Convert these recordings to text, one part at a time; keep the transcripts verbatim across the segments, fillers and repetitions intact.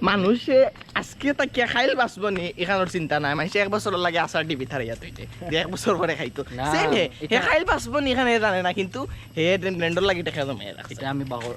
মানুষে আজকে থাকিয়া খাইল বাঁচবো নি, এখানোর চিন্তা নাই। মানুষে এক বছর লাগে আচার ডিবি থারাইয়া থইতে, যে এক বছর পরে খাইতো। না, সেম হে, হে এটা খাইল বাঁচবো নি, এখানে জানে না, কিন্তু হে ব্লেন্ডর লাগি টেকা জমাইয়া রাখছে। এটা আমি বাহর।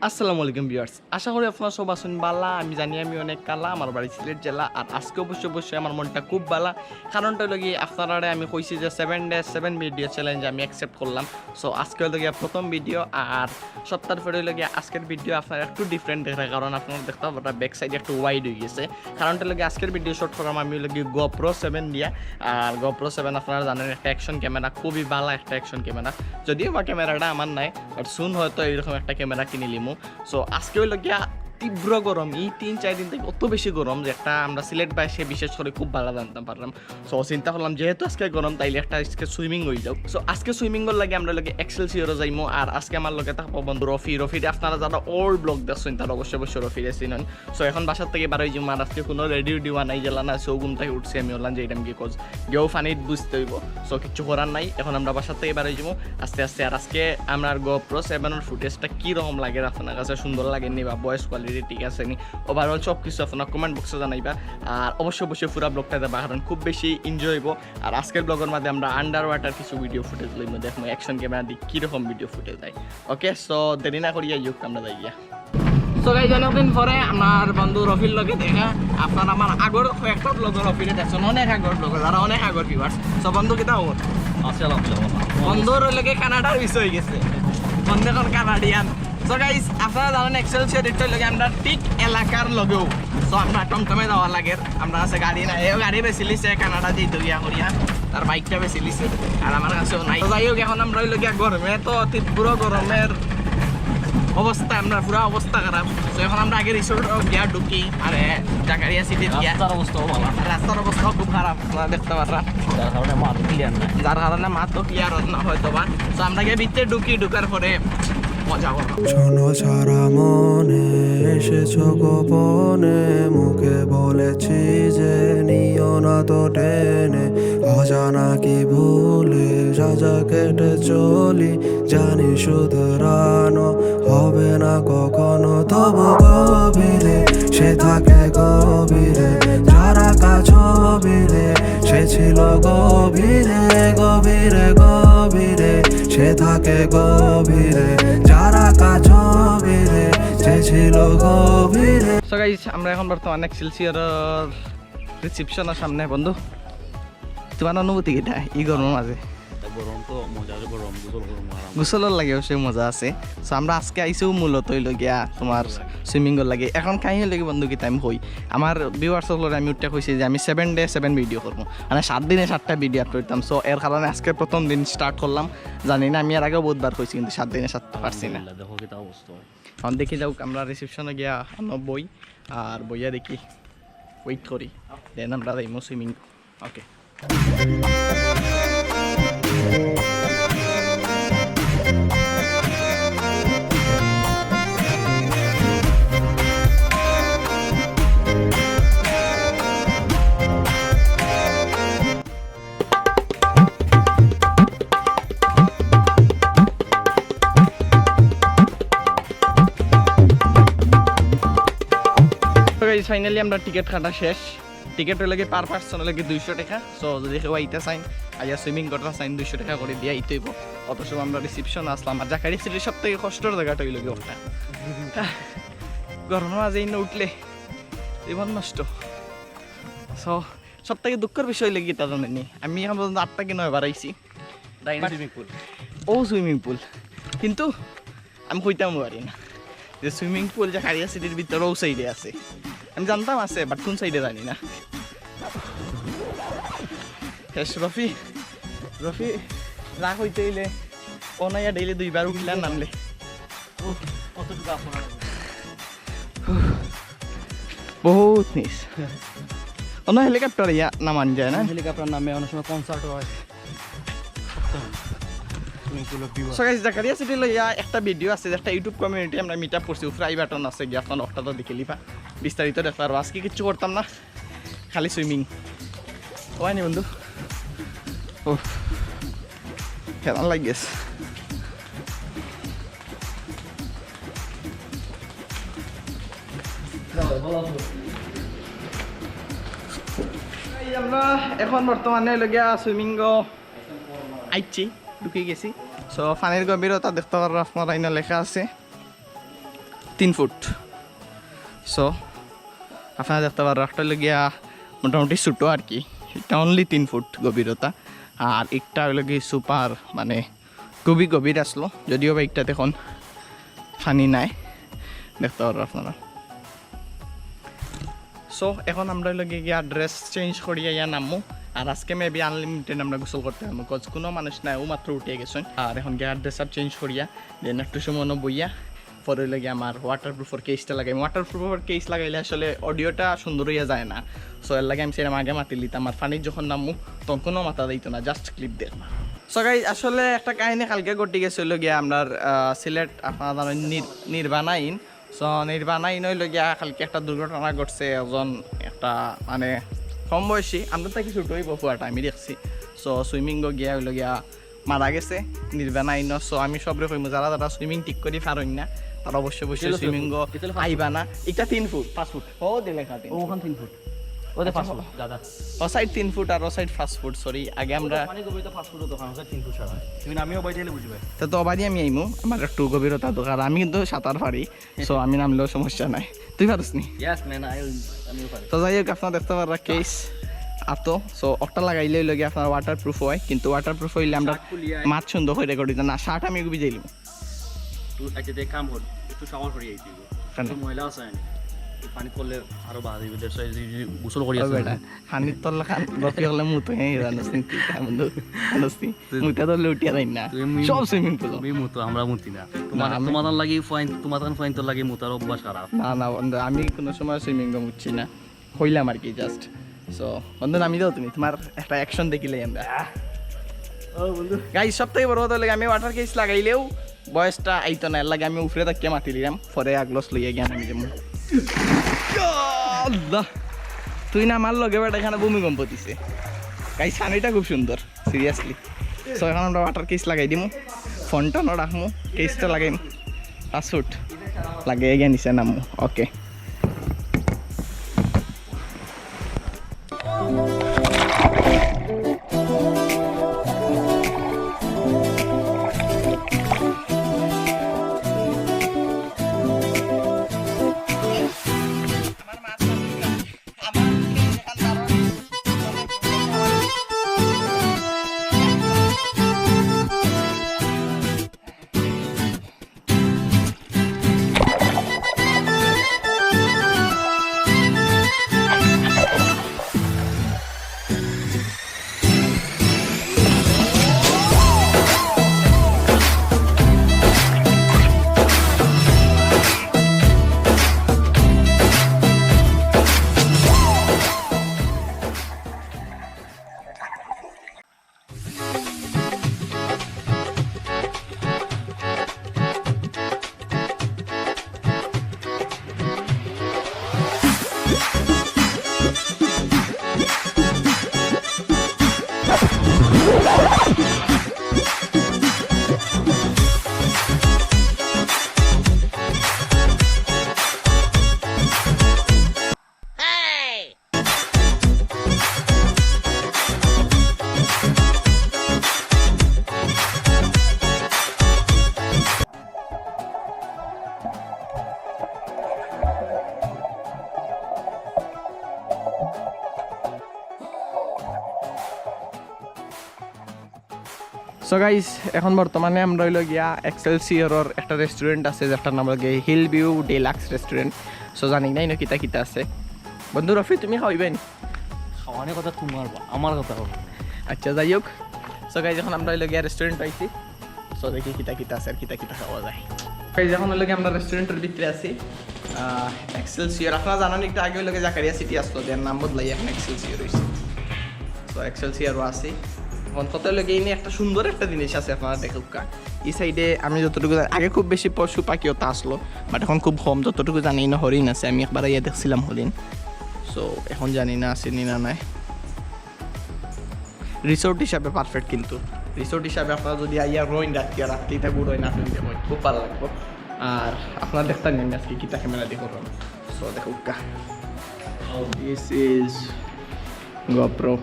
আসসালামু আলাইকুম ভিউয়ার্স, আশা করি আপনারা সব আছেন ভালা। আমি জানি আমি অনেক কালা, আমার বাড়ি সিলেট জেলা। আর আজকে অবশ্য অবশ্যই আমার মনটা খুব ভালা। কারণটা হইল কি, আপনারারে আমি কইছি যে seven day seven video challenge আমি অ্যাকসেপ্ট করলাম। সো আজকে হইল গিয়া প্রথম ভিডিও, আর সপ্তাহ পরে হইল গিয়া আজকের ভিডিও আপনারা একটু ডিফারেন্ট দেখরা, কারণ আপনারা দেখতে পারবেন ব্যাক সাইড একটু ওয়াইড হয়ে গেছে। কারণটা হইল গিয়া আজকের ভিডিও শুট করলাম আমি হইল গিয়া GoPro সেভেন দিয়া। আর GoPro সেভেন আপনারা জানেন একটা অ্যাকশন ক্যামেরা, খুবই ভালো একটা অ্যাকশন ক্যামেরা। যদিও বা ক্যামেরাটা আমার নাই, বাট সুন হয়তো এইরকম একটা ক্যামেরা কিনে লিমু। সো আজকে হইল গিয়া তীব্র গরম, এই তিন চার দিন থেকে অত বেশি গরম যে একটা আমরা সিলেট বাসে বিশেষ করে খুব ভালো জানতাম পারলাম। সো চিন্তা করলাম যেহেতু আজকে গরম, তাইলে একটা আজকে সুইমিং হয়ে যাও। সো আজকে সুইমিং করার লাগি আমরা লগে এক্সেলসিওরও যাইমু। আর আজকে আমার লগে থাকবো বন্ধু রফি। রফিরে আপনারা যারা ওল্ড ব্লগ দেখছেন, তারা অবশ্যই অবশ্যই রফিরে চিনন। সো এখন বাসার থেকে বার হয়ে যাবো, আর আজকে কোনো রেডি উডি বানাই গেলা না। সো ঘুম থেকে উঠছি আমি, ওলান যে এটা কি কজ গেও ফানিত বুঝতে হইব। সো কিচ্ছু করার নাই, এখন আমরা বাসার থেকে বার হয়ে যাবো আস্তে আস্তে। আর আজকে আমরা GoPro সেভেনের ফুটেজটা কীরকম লাগে, আপনার কাছে সুন্দর লাগে নি বা ভয়েস কোয়ালিটি ঠিক আছে নি, ওভারঅল সব কিছু আপনারা কমেন্ট বক্সে জানাইবা। আর অবশ্যই অবশ্যই পুরা ব্লগটা দেবা, কারণ খুব বেশি এনজয় হইব। আর আজকের ব্লগের মধ্যে আমরা আন্ডার ওয়াটার কিছু ভিডিও ফুটেজ লইমু, দেখবো অ্যাকশন ক্যামেরা দিয়ে কীরকম ভিডিও ফুটেজ দেয়। ওকে, সো দেরি না করিয়া ইউক আমরা যাই গিয়া। সো গাইস, অনেকদিন পরে আমার বন্ধু রফির লগে দেখা। আপনারা আমার আগর কয়েকটা ব্লগর রফিরে দেখছেন, অনেক আগর ব্লগর, যারা অনেক আগর ভিউয়ার্স। সো বন্ধু, কিতা খবর? আছে আলহামদুলিল্লাহ। বন্ধুর লগে কানাডার বিষয় হয়ে গেছে, বন্ধু এখন কানাডিয়ান। সো গাইস, আপনারা জানেন এক্সেলসিওর রেটটা লগে আমরা ঠিক এলাকার লগেও। সো আমরা টমটমে যাওয়া লাগে, আমরা আছে গাড়ি না, এও গাড়ি বেশি লিছে কানাডা দিয়ে দৌড়িয়া করিয়া, তার বাইকটা বেশি লিছে, আর আমার কাছেও নাই। তো যাই হোক, এখন আমরা হইল গিয়া গরমে, তো তীব্র গরমের অবস্থা, আমরা পুরা অবস্থা খারাপ। তো এখন আমরা আগে রিসোর্ট গিয়া ঢুকি, আরে জাকারিয়া সিটির গিয়া। রাস্তার অবস্থাও ভালো। রাস্তার অবস্থাও খুব খারাপ, আপনারা দেখতে পাররা। যার কারণে মাত ক্লিয়ার না। যার কারণে মাত তো ক্লিয়ার না হয়তো বা। তো আমরা গিয়ে ভিতরে ঢুকি, ঢুকার পরে মজা করবো। শোনো সারা মনে এসেছো গোপনে, মুখে বলেছি যে নিও না তো টেনে, অজানা কি ভুলে সাজা কেটে চলি, জানি শুধরানো হবে না কখনো। তবু গভীরে সে থাকে গভীরে, যারা কাছ ছবিরে সে ছিল গভীরে, গভীরে, গভীরে, সে থাকে গভীরে, যারা কাছ ছবিরে সে ছিল গভীরে। সো গাইস, আমরা এখন বর্তমানে এক্সেলসিওর রিসেপশনের সামনে। বন্ধু, তোমার অনুভূতি কিতা এই গরমের মাঝে? তা গরম তো মজার গরম, গোসল গরম আরাম। গোসলর লাগেও সে মজা আছে। সো আমরা আজকে আইসু মূলত হইল গিয়া তোমার সুইমিং করার লাগি। এখন কাহিনী হইল কি বন্ধু, কিতা আমি কই, আমার ভিউয়ার্স সকলরে আমি উঠতে কইছি যে আমি সেভেন ডে সেভেন ভিডিও করবো, মানে সাত দিনে সাতটা ভিডিও আপলোড দিতাম। সো এর কারণে আজকে প্রথম দিন স্টার্ট করলাম। জানি না, আমি এর আগেও বহুতবার কইছি, কিন্তু সাত দিনে সাতটা পারছি না। আলহামদুলিল্লাহ, দেখো কিতা অবস্থা। এখন দেখি যাউক, আমরা রিসেপশনে গিয়া আনো বই, আর বইয়া দেখি, ওয়েট করি, দেন আমরা যাইমু সুইমিং। ওকে। ফাইনালি আমরা টিকিট কাটা শেষ। টিকিট হইল কি পার পার্সন হইল কি দুইশো টাকা। সো যদি কেউ আইতে চাইন, আইয়া সুইমিং করতে চাইন, দুইশো টাকা করে দিয়া আইতে হইব। অত সময় আমরা রিসেপশন আসলাম। আর জাকারিয়া সিটির সব থেকে কষ্টর জায়গাটা হইল কি ওটা, গরমের মাঝে ইনো উঠলে জীবন নষ্ট। সো সব থেকে দুঃখের বিষয় হইল কি, তা জানেনি, আমি এখন পর্যন্ত আটটা কি নয়বার আইছি। ডাইনে সুইমিং পুল। ও সুইমিং পুল, কিন্তু আমি কইতাম পারি না যে সুইমিং পুল জাকারিয়া সিটির ভিতরে ও সাইডে আছে। আমি জানতাম আছে, বাট কোন সাইডে জানি না। শেষ রফি, রফি রাগ হইতে হইলে ও না ইয়া ডেইলি দুইবার উঠলে আর নামলে। ও, কতটুকু আপনার? বহুত নিচ। অন্য হেলিকপ্টার ইয়া নামান যায় না? হেলিকপ্টার নামে অনেক সময় কনসার্ট হয়। সুইমিং পুলের ভিউ। সো গাইস, জাকারিয়া সিটি লইয়া একটা ভিডিও আছে, একটা ইউটিউব কমিউনিটি আমরা মিট আপ করছি, উপরে আই বাটন আছে, গিয়া আপনারা ওটা তো দেখে লিবা, বিস্তারিত দেখতে পারবো। আজকে কিচ্ছু করতাম না, খালি সুইমিং। হয় নি বন্ধু? ও, খেলার লাগেস। এই আমরা এখন বর্তমানে লগিয়া সুইমিং আইছি, ঢুকি গেছি। সো পানির গভীরতা দেখতে পারো আপনারা, এনে লেখা আছে তিন ফুট। সো আপনারা দেখতে পারো একটা লগিয়া মোটামুটি ছোটো আর কি, এটা অনলি তিন ফুট গভীরতা। আর একটা হইল কি সুপার, মানে খুবই গভীর আসলো, যদিও বা একটাতে এখন পানি নাই, দেখতে পারো আপনারা। সো এখন আমরা হইল গিয়া ড্রেস চেঞ্জ করিয়া ইয়া নামমু। আর আজকে মেবি আনলিমিটেড আমরা গোসল করতে পারবো, কজ কোনো মানুষ নাই, ও মাত্র উঠে গেছেন। আর এখন গিয়া ড্রেস আপ চেঞ্জ করিয়া দেন একটু সময় অনো বইয়া পরে হইল গিয়া আমার ওয়াটার প্রুফর কেসটা লাগাই। ওয়াটার প্রুফর কেস লাগাইলে আসলে অডিওটা সুন্দর হইয়া যায় না। সো এর লাগে আমি সেরকম আগে মাতি লিতাম, আর পানির যখন নামমু তখন কোনো মাথা দিত না, জাস্ট ক্লিপ দেখবা। সো গাইজ, আসলে একটা কাহিনী কালকে ঘটি গেছিল গিয়া আপনার, আহ, সিলেট আপনারা জানেন নির-, নির্বাণাইন। সো নির্বাণাইন হইল গিয়া কালকে একটা দুর্ঘটনা ঘটছে। একজন একটা মানে কম বয়সী, আমরা তাকে ছোটো হইব পুয়াটা আমি দেখছি। সো সুইমিংও গিয়া হইল গিয়া মারা গেছে নির্বাণাইন। সো আমি সবরে কইমু, যারা যারা সুইমিং ঠিক করি পারইন না, তারা অবশ্যই অবশ্যই সুইমিংও আইবা না। এটা তিন ফুট, পাঁচ ফুট। ও দিলে খাটে। ও ওখান তিন ফুট। ওদের পাঁচ ফুট, দাদা। ও সাইড তিন ফুট আর ও সাইড পাঁচ ফুট, সরি। আগে আমরা পানি গভীরতা পাঁচ ফুট হতো, কারণ তিন ফুট সারা। তুমি নামিও বাইরে এলে বুঝবে। তো, তো অবাদি আমি আইমু, আমার একটু গভীরতা দরকার। আমি কিন্তু সাঁতার পারি, সো আমি নামলেও সমস্যা নাই। তুই পারস নি? ইয়েস ম্যান, আই আমিও পারি। তো যাই হোক, আপনারা দেখতে পাররা কেস আতো। সো ওটা লাগাইলে হইল গিয়া আপনার ওয়াটার প্রুফ হয়, কিন্তু ওয়াটার প্রুফ হইলে আমরা মাছ সুন্দর করে রেকর্ড দিতাম না। শার্ট আমি এগু ভিজাই লিমু। তুই আচ্ছা, দেখ কাম কর, একটু শাওয়ার করি আইতি। কেন? একটু ময়লা আছে, পানি করলে আরো বাড়ি যাবে। গোসল করি আছে। পানির তলা খান গপি হলে মুতো হ্যাঁ জানো চিন্তি বন্ধু। জানো চিন্তি। মুতা ধরলে উঠিয়া যাই না। তুমি সব সুইমিং পুল। তুমি মুতো, আমরা মুতি না। তোমার, না, আমি তোমার লাগি ফাইন, তোমার ফাইন তো লাগি মুতার অভ্যাস খারাপ। না, না, বন্ধু, আমি কোনো সময় সুইমিং পুল মুতছি না। কইলাম আর কি, জাস্ট। সো, বন্ধু, নামি দাও তুমি, তোমার একটা অ্যাকশন দেখিলে আমরা। ও, বন্ধু। গাইস, সব থেকে বড় কথা হলো, আমি ওয়াটার কেস লাগাইলেও বয়সটা আইতো না, এর লাগে আমি উপরে থাকিয়া মাতি দিলাম, পরে আগলস লইয়া গিয়া নামি যাবো। ইয়া আল্লাহ, তুই না আমার লগে বেটা এখানে ভূমিকম্প দিছে। গাইস, পানিটা খুব সুন্দর, সিরিয়াসলি। সো এখন আমরা ওয়াটার কেস লাগাই দিমু, ফোনটা না রাখমু, কেসটা লাগাইমু, পাসপোর্ট লাগাই গিয়া নিচে নামমু। ওকে। সো গাইস, এখন বর্তমানে আমরা হইল গিয়া এক্সেলসিওরর একটা রেস্টুরেন্ট আছে, যেটার নাম হইল গিয়া hill view deluxe restaurant. So জানি না ইনো কিতা কিতা আছে। বন্ধু রফি, তুমি খাওয়াইবে নি? খাওয়ানোর কথা তোমার বা, আমার কথা হবে। আচ্ছা, যাই হোক। সো গাইস, এখন আমরা হইল গিয়া রেস্টুরেন্ট পাইছি। সো দেখি কিতা কিতা আছে আর কিতা কিতা খাওয়া যায়। গাইস, এখন হইল গিয়া আমরা রেস্টুরেন্টের ভিতরে আছি। আহ, এক্সেলসিওর, আপনারা জানেন একটু আগে হইল গিয়া জাকারিয়া সিটি আসতো, এর নাম বদলাই এখন এক্সেলসিওর হইছে। তো এক্সেলসিওরও আছি। এখন কথা হইল গিয়া ইনে একটা সুন্দর একটা জিনিস আছে, আপনারা দেখুক্কা। এই সাইডে আমি যতটুকু জানি, আগে খুব বেশি পশু পাখি ওটা আসলো, বাট এখন খুব কম। যতটুকু জানি না হরিণ আছে, আমি একবার আইয়া দেখছিলাম হরিণ। সো এখন জানি না আছে নি না নাই। রিসোর্ট হিসাবে পারফেক্ট, কিন্তু রিসোর্ট হিসাবে আপনারা যদি আইয়া রইন রাত্রিয়া, রাত্রি এটা গুড হয় না, ফেলতে হয়, খুব ভালো লাগবে। আর আপনারা দেখতা নি আমি আজকে কিতা ক্যামেরা দিয়া করলাম। So দেখউক্কা, this is GoPro।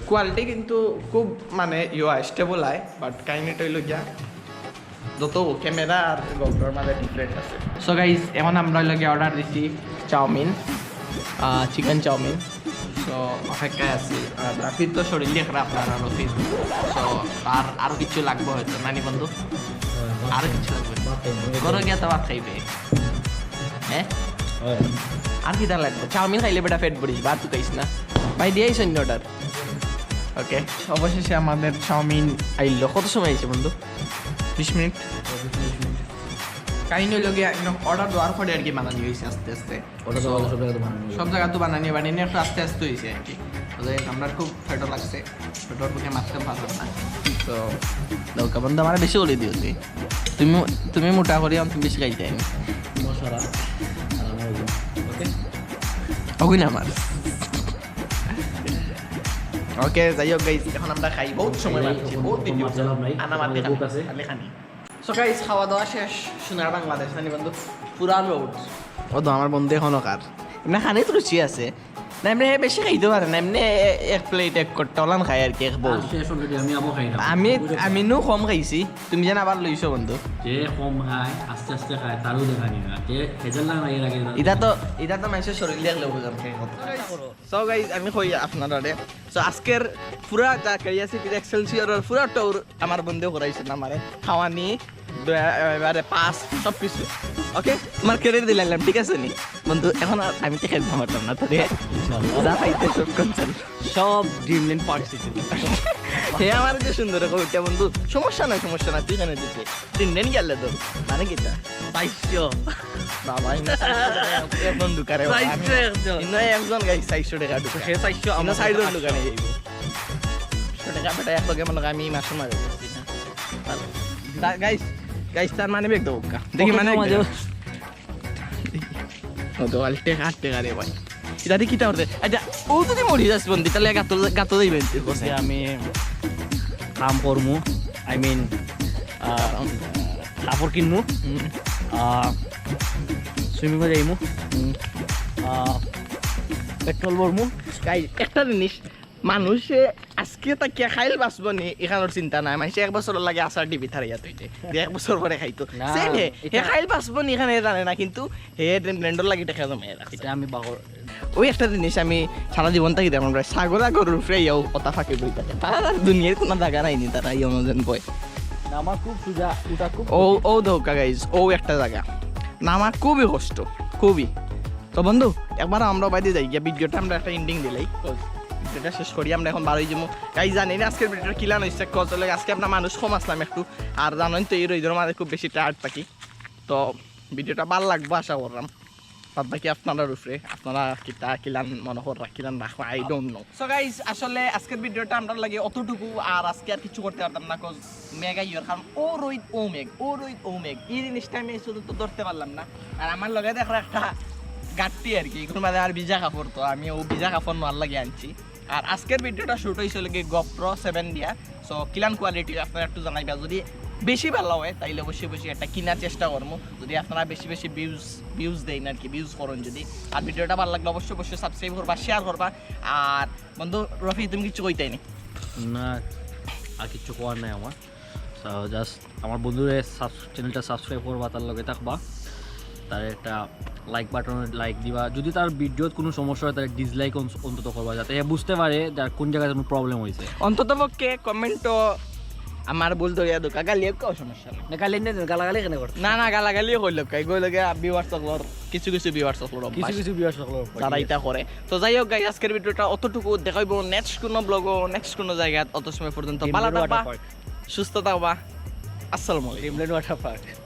কোয়ালিটি কিন্তু খুব মানে ইয়া স্টেবল আয়, বাট কাহিনীটা অইলো গিয়া যত ক্যামেরা আর GoProর মাঝে ডিফারেন্ট আছে। So গাইস, এখন আমরা অইলো গিয়া অর্ডার দিছি চাউমিন, চিকেন চাউমিন। So অপেক্ষায় আছি। আর রাফির তো শরীর দেখরা আপনারা, রাফির। So তার আরো কিছু লাগবো হয়তো, নানি বন্ধু? আরো কিছু লাগবো। ঘরো গিয়া তো ভাত খাইবে। হ্যাঁ? আর কিতা লাগবো? চাউমিন খাইলে বেটা পেট ভরিস, ভাত তো খাইস না। ভাই, দিয়াই সৈন্য অর্ডার। ওকে, অবশেষে আমাদের চাউমিন আইলো। কত সময় আইছে বন্ধু? বিশ মিনিট। কাহিনী অইলো গিয়া, অর্ডার দেওয়ার পরে আর কি বানানি হইছে আস্তে আস্তে। ওটা তো সব জায়গা তো বানানি হয়। সব জায়গা তো বানানি, বানানি একটু আস্তে আস্তে হইছে আর কি। তো যাই হোক, আমরা খুব পেটো লাগছে, পেটোর মুখে মারতে পারলাম না। তো দরকার বন্ধু আমার বেশি করে দিও তুই। তুমি, তুমি মোটা করি আমি তুমি বেশি খাইতে আনি। মশলা আর আমার ওজন। ওকে? ওগুই না আমার। ওকে, যাই হোক গাইস, এখন আমরা খাই। বহুত সময় এই মারছি, এখন বহুত ভিডিও। মাঝে লাভ নাই। আনা মারতে ওখানে খানি, আছে। খালি খানি। So গাইস, খাওয়া দাওয়া শেষ। সোনার বাংলাদেশ, নানি বন্ধু? পুরা লোড। ও তো আমার বন্ধু এখনো খার। এমনি খানিত রুচি আছে। না, এমনি বেশি খাইতে পারে না। এমনি এ-, এক প্লেট এক কট্টা ওলান খায় আর কি, এক বউল। আর শেষ already, আমি আবার খাই না। আমি, বুঝে আমি নু কম খাইছি। তুমি যেন আবার লইছো বন্ধু। যে কম খায়, আস্তে আস্তে খায়, তারও দেখানি না। যে হেজাল লাগাই লাগে না। ইটা তো, ইটা তো মানুষের শরীর দেখলে বুঝান খায় কত। So গাইস, আমি কই আপনারারে, so আজকের পুরা যা ক্যারিয়াসিটির এক্সেলসিওরর পুরা ট্যুর আমার বন্ধু করাইছে না আমারে, খাওয়ানি, বে-, এবারে পাস, সব কিছু। ওকে, তোমার ক্রেডিট দিলাইলাম, ঠিক আছে নি বন্ধু? এখন আর আমি টেকা দিতে পারতাম না তোরে। যা পাইতে সব কনসার্ন। সব ড্রিমল্যান্ড পার্ক সিটি। হে আমার যে সুন্দর কবিতা বন্ধু, সমস্যা নাই, সমস্যা নাই, তুই কেন দিতে? তিন দিন গেলে তো, মানে কিতা? চাইরশো। বাবা, ইনো চাইরশো টেকা একজন ঢুকারে বাবা। চাইরশো একজন। ইনো একজন গাইস, চাইরশো টেকা ঢুকা। হে চাইরশো, ইনো আমার চাইরজন ঢুকা নিয়ে যাইব। চাইরশো টেকা বেটা এক লগে মনে হয় আমি এই মাসে মারে করছি না। তা-, গাইস, গাইস, তার মানে ব্যাগ দেবো কা। দেখি পকেটর মানে মাঝে ব্যাগ। ও তো আল টেকা, আট টেকা রে ভাই। ইটা দিয়ে কিতা করতে? আচ্ছা, ও যদি মরি যাস বন্ধু, তাহলে গাতো, গাতো যাইবে এনতে, বুঝছি। আমি কাম করমু, I mean, আহ, কাপড় কিনমু, হুম। আহ, সুইমিংও যাইমু, হুম। আহ, পেট্রোল ভরমু। গাইস, একটা জিনিস, মানুষে আজকে তাকিয়া খাইল বাঁচবো নি, এখানোর চিন্তা নাই। মানুষে এক বছর লাগে আসার ডিবি থারিয়া থইতে, যে এক বছর পরে খাইতো। না, সেম হে, হে এটা খাইল বাঁচবো নি, এখানে জানে না, কিন্তু হে ড্রিমল্যান্ডর লাগি টেকা জমাইয়া রাখছে। এটা আমি বাগর ওই একটা জিনিস আমি সারা জীবন থাকি দেখলাম, প্রায় ছাগল আর গরুর উপরে ইয়াও কথা ফাঁকি বই থাকে। তারা আর দুনিয়ার কোনো জায়গা নাই নি, তারা ইয়ো মজন বয়। না, আমার খুব সুজা, ওটা খুব ও, ও দৌকা গাইস, ও একটা জায়গা। না, আমার খুবই কষ্ট, খুবই। তো বন্ধু, একবার আমরা বাইরে যাই গিয়া ভিডিওটা আমরা একটা এন্ডিং দিলাই। ভিডিওটা শেষ করি, আমরা এখন বারোই যাবো। গাইস, জানি না আজকের ভিডিওটা কিলান হইছে, কজ লাগে আজকে আমরা মানুষ কম আসলাম একটু। আর জানোই তো এই রইদর মাঝে খুব বেশি টায়ার্ড থাকি। তো ভিডিওটা ভালো লাগবো আশা করলাম। বাদ বাকি আপনারার উপরে, আপনারা কিতা কিলান মনে কর, কিলান রাখবা, I don't know। So guys, আসলে আজকের ভিডিওটা আমরা লাগে অতটুকু, আর আজকে আর কিছু করতে পারতাম না, কজ মেঘ আইয়র, কারণ ও রইদ ও মেঘ, ও রইদ ও মেঘ, এই জিনিসটা আমি শুধু তো ধরতে পারলাম না। আর আমার লগে দেখো একটা গাট্টি আর কি, এগুলোর মাঝে আর ভিজা কাপড়, তো আমি ও ভিজা কাপড় নেওয়ার লাগে আনছি। আর আজকের ভিডিওটা শুট হইছে লাগে GoPro সেভেন দিয়া। So কিলান কোয়ালিটি আপনারা একটু জানাইবা, যদি বেশি ভালো হয় তাইলে অবশ্যই অবশ্যই একটা কিনার চেষ্টা করবো, যদি আপনারা বেশি বেশি ভিউজ ভিউজ দেন আর কি, ভিউজ করুন যদি। আর ভিডিওটা ভালো লাগলে অবশ্যই অবশ্যই সাবস্ক্রাইব করবা, শেয়ার করবা। আর বন্ধু রফি, তুমি কিছু কইতাই নি? না, আর কিছু করার নাই আমার। So just আমার বন্ধুরে সাবস-, চ্যানেলটা সাবস্ক্রাইব করবা, তার লগে থাকবা, তার একটা লাইক বাটনে লাইক দিবা। যদি তার ভিডিওত কোনো সমস্যা হয়, তাহলে ডিসলাইক অন-, অন্তত করবা, যাতে হে বুঝতে পারে যার কোন জায়গায় কোনো প্রবলেম হয়েছে। অন্তত পক্ষে কমেন্টও আমার ভুল ধরিয়া দোকা, গালিও কেউ সমস্যা নাই। না, গালি নেই, গালাগালি কেন করতে? না, না, গালাগালিও হইল, কই গো লগে ভিউয়ার্স সকলর, কিছু কিছু ভিউয়ার্স সকলর অভ্যাস। কিছু কিছু ভিউয়ার্স সকলর অভ্যাস, যারা yes। এটা করে। তো যাই হোক গাইস, আজকের ভিডিওটা অতটুকু, দেখা হইব নেক্সট কোনো ব্লগও, নেক্সট কোনো জায়গায়। অত সময় পর্যন্ত ভালো থাকবা, সুস্থ থাকবা। আসসালামু আলাইকুম। Dreamland water park.